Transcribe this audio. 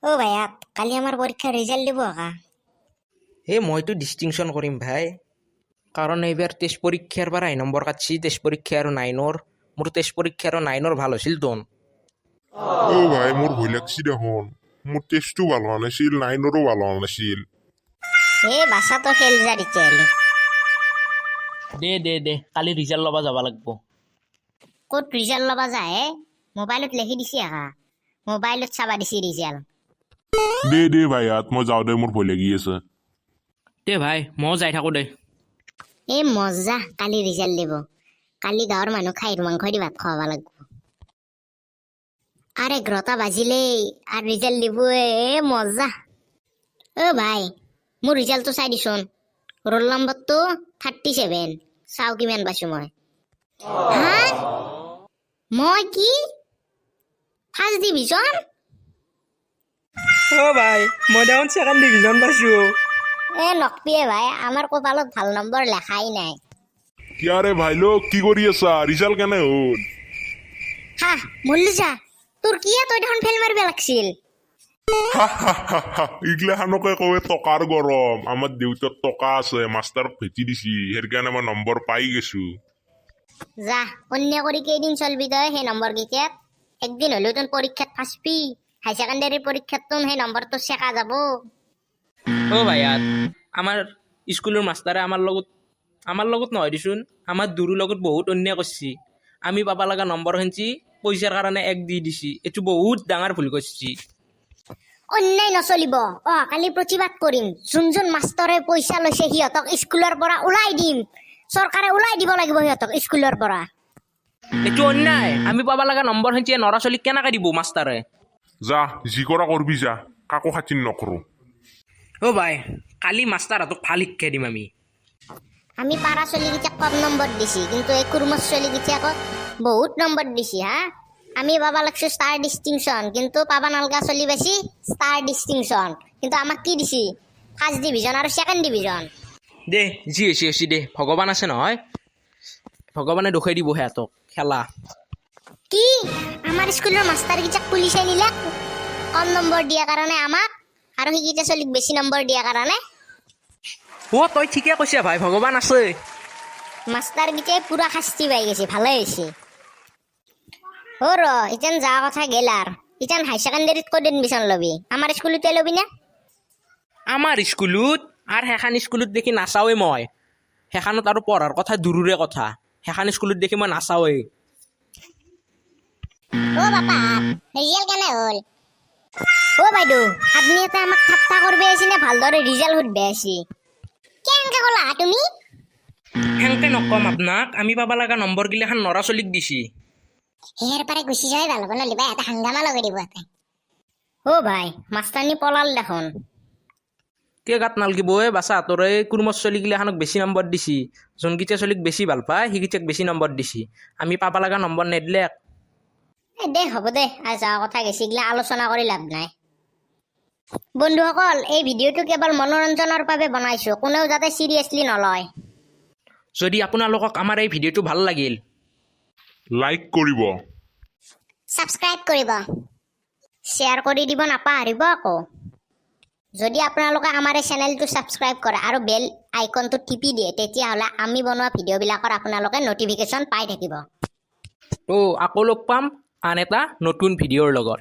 অ' ভাইয়াত, কালি আমাৰ পৰীক্ষাৰ ৰিজাল্ট দিব আকা। এই মইতো ডিষ্টিংশ্যন কৰিম ভাই, কাৰণ এইবাৰ টেষ্ট পৰীক্ষাৰ পৰাই নম্বৰ কাটছি। টেষ্ট পৰীক্ষা আৰু নাইনৰ, মোৰ টেষ্ট পৰীক্ষা আৰু নাইনৰ ভাল হৈছিল তোন। অ' ভাই, মোৰ ভয় লাগছি দেখোন। মোৰ টেষ্টটো ভাল হোৱা নাছিল, নাইনৰো ভাল হোৱা নাছিল। এ বাছাতো ফেল যা তেতিয়াহ'লে। দে দে দে, কালি ৰিজাল্ট ল'ব যাব লাগিব। ক'ত ৰিজাল্ট ল'বা যায় হে? মোবাইলত লিখি দিছি আকা, মোবাইলত চাবা দিছি ৰিজাল্ট। দে দে ভাইয়াত, মই যাওঁ দে, মোৰ ভয় লাগি আছে। দে ভাই, ময়ো যাই থাকোঁ দে। এই মজা, কালি ৰিজাল্ট দিব। কালি গাঁৱৰ মানুহ খাহীৰ মাংস দি ভাত খুৱাব লাগিব। আৰে 11টা বাজিলেই আৰু ৰিজাল্ট দিব। এ মজা। অ' ভাই, মোৰ ৰিজাল্টটো চাই দিচোন। ৰোল নম্বৰটো 37। চাওঁ কিমান পাইছো মই। হা, মই কি ফাৰ্ষ্ট ডিভিজন? অ' ভাই, মই দেখোন ছেকেণ্ড ডিভিজন পাইছোঁ। এ নকবিয়ে ভাই, আমাৰ কপালত ভাল নম্বৰ লেখাই নাই। কিয়াৰে ভাই লোক, কি কৰি আছা? ৰিজাল্ট কেনে হ'ল? হা মল্লু যা, তোৰ কি? তই দেখোন ফেল মাৰিব লাগছিল। এইগিলাখানকে কয় টকাৰ গৰম। আমাৰ দেউতাৰ টকা আছে, মাষ্টাৰক ভেটি দিছি, সেইকাৰণে মই নম্বৰ পাই গেছো। যা, অন্যায় কৰি কেইদিন চলবি তই সেই নম্বৰ কেইটাত? একদিন হ'লেও তোন পৰীক্ষাত ফাঁচবি। হাই ছেকেণ্ডাৰী পৰীক্ষাত তোন সেই নম্বৰটো চেকা যাব। অ' ভাইয়াত, আমাৰ স্কুলৰ মাষ্টাৰে আমাৰ লগত নহয় দিচোন, আমাৰ দুৰুৰ লগত বহুত অন্যায় কৰিছি। আমি পাব লগা নম্বৰ সেঞ্চি পইচাৰ কাৰণে এক দি দিছি। এইটো বহুত ডাঙৰ ভুল কৰিছি। অন্যায় নচলিব। অহাকালি প্ৰতিবাদ কৰিম। যোন যোন মাষ্টৰে পইচা লৈছে, সিহঁতক স্কুলৰ পৰা ওলাই দিম। চৰকাৰে ওলাই দিব লাগিব সিহঁতক স্কুলৰ পৰা। এইটো অন্যায়। আমি পাব লগা নম্বৰ সেঞ্চি ল'ৰা ছোৱালীক কেনেকৈ দিব মাষ্টাৰে? যা, যি কৰা কৰবি যা, কাকো খাতিৰ নকৰো। অ' ভাই, কালি মাষ্টাৰহঁতক ভাল শিক্ষা দিম আমি। আমি পাৰা চলিকেইটাক কম নম্বৰ দিছি, কিন্তু এই কুৰ্মৰ চলিকেইটাক বহুত নম্বৰ দিছি। হা, আমি পাবা লাগছো ষ্টাৰ ডিষ্টিংশ্যন, কিন্তু পাবা নালগা চলি পাইছি ষ্টাৰ ডিষ্টিংশ্যন। কিন্তু আমাক কি দিছি? ফাৰ্ষ্ট ডিভিজন আৰু ছেকেণ্ড ডিভিজন। দে, যি হৈছে হৈছে দে। ভগৱান আছে নহয়, ভগৱানে দোষে দিব সিহঁতক খেলা। কি, আমাৰ স্কুলৰ মাষ্টাৰকেইটাক পুলিচে নিলাক কম নম্বৰ দিয়া কাৰণে আমাক, আৰু সেইকেইটা চলিক বেছি নম্বৰ দিয়া কাৰণে? অ', তই ঠিকে কৈছা ভাই, ভগৱান আছে। মাষ্টাৰকেইটাই পুৰা শাস্তি পাই গৈছে, ভালে হৈছে। অ' ৰ, ইতেন যোৱা কথা গেল আৰু ইতেন হাই ছেকেণ্ডেৰীত ক'ত এডমিশ্যন ল'বি? আমাৰ স্কুলতে ল'বি না? আমাৰ স্কুলত আৰু সেইখন স্কুলত দেখি নাচাওঁৱেই মই। সেইখনত আৰু পঢ়াৰ কথা দূৰৰে কথা, সেইখন স্কুলত দেখি মই নাচাওঁৱেই। অ' বাপা, ৰিজাল্ট কেনে হ'ল? অ' বাইদেউ, আপুনি এটা আমাক ঠাট্টা কৰবে আহিছে নে ভালদৰে ৰিজাল্ট সুধবে আহিছে? কেনেকে ক'লা হা তুমি? সেনকে নকম আপোনাক। আমি পাব লগা নম্বৰগিলাখান ল'ৰা ছোৱালীক দিছি। সেয়াৰ পৰাই গুচি যোৱাই ভাল হ'ব, নহ'লে এটা হাংগামা লগাই দিব ইয়াতে। অ' ভাই, মাষ্টাৰনি পলাল দেখোন। কিয় গাত নালগিব এ বাচাহঁতৰে কুৰ্মৰ ছোৱালীগিলাখানক বেছি নম্বৰ দিছি। যোনকেইটা ছোৱালীক বেছি ভাল পায়, সেইকেইটাক বেছি নম্বৰ দিছি। আমি পাব লগা নম্বৰ নেদিলে। এ দে, হ'ব দে, আৰু যোৱা কথা গেছি, এইগিলা আলোচনা কৰি লাভ নাই। বন্ধুসকল, এই ভিডিঅ'টো কেৱল মনোৰঞ্জনৰ বাবে বনাইছো, কোনেও যাতে চিৰিয়াছলি নলয়। যদি আপোনালোকক আমাৰ এই ভিডিঅ'টো ভাল লাগিল, লাইক কৰিব, ছাবস্ক্ৰাইব কৰিব, শ্বেয়াৰ কৰি দিব নাপাহৰিব আকৌ। যদি আপোনালোকে আমাৰ এই চেনেলটো ছাবস্ক্ৰাইব কৰে আৰু বেল আইকনটো টিপি দিয়ে, তেতিয়াহ'লে আমি বনোৱা ভিডিঅ'বিলাকৰ আপোনালোকে ন'টিফিকেশ্যন পাই থাকিব। তো আকৌ লগ পাম আন এটা নতুন ভিডিঅ'ৰ লগত।